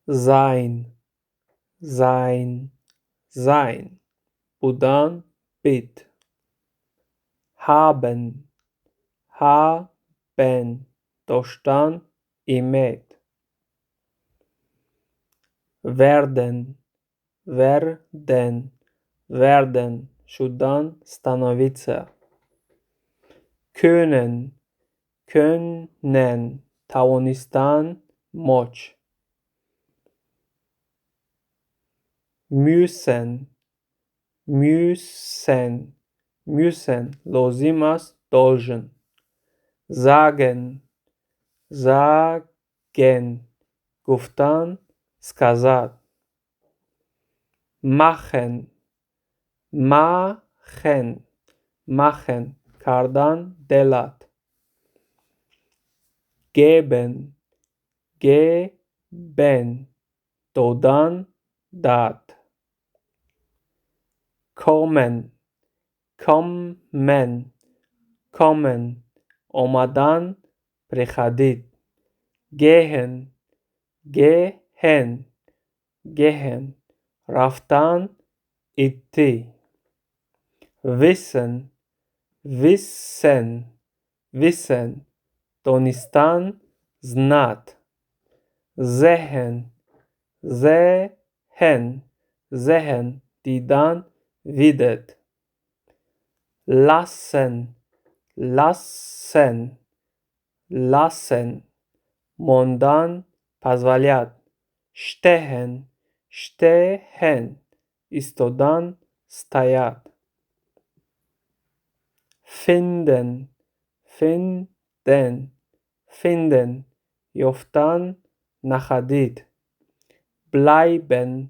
Sein, sein, sein. Будан, быть. Haben, haben. Доштан, иметь. Werden, werden, werden. Шудан, становиться. Können, können. Тавонистан, мочь. Müssen, müssen, müssen. Лозим аст, должен. Sagen, sagen. Гуфтан, сказать. Machen, machen, machen. Кардан, делать. Geben, geben. Додан, дать. Kommen, kommen, kommen. Омадан, приходить. Gehen, gehen, gehen. Рафтан, идти. Wissen, wissen, wissen. Донистан, знать. Sehen, sehen, sehen. Дидан, видеть. Lassen, lassen, lassen. Мондан, позволять. Stehen, stehen. Истодан, стоять. Finden, finden, finden. Ёфтан, находить. Bleiben,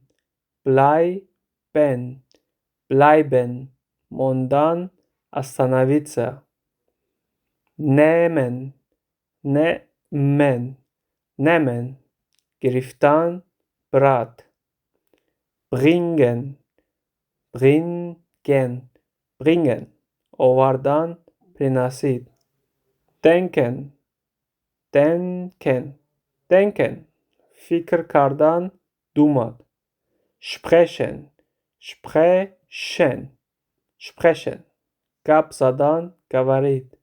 bleiben, bleiben. Мондан, остановиться. Nehmen, nehmen, nehmen. Гирифтан, брать. Bringen, bringen, bringen. Овардан, приносить. Denken, denken, denken. Фикр кардан, думать. Sprechen, sprechen, sprechen. Гап задан, говорить.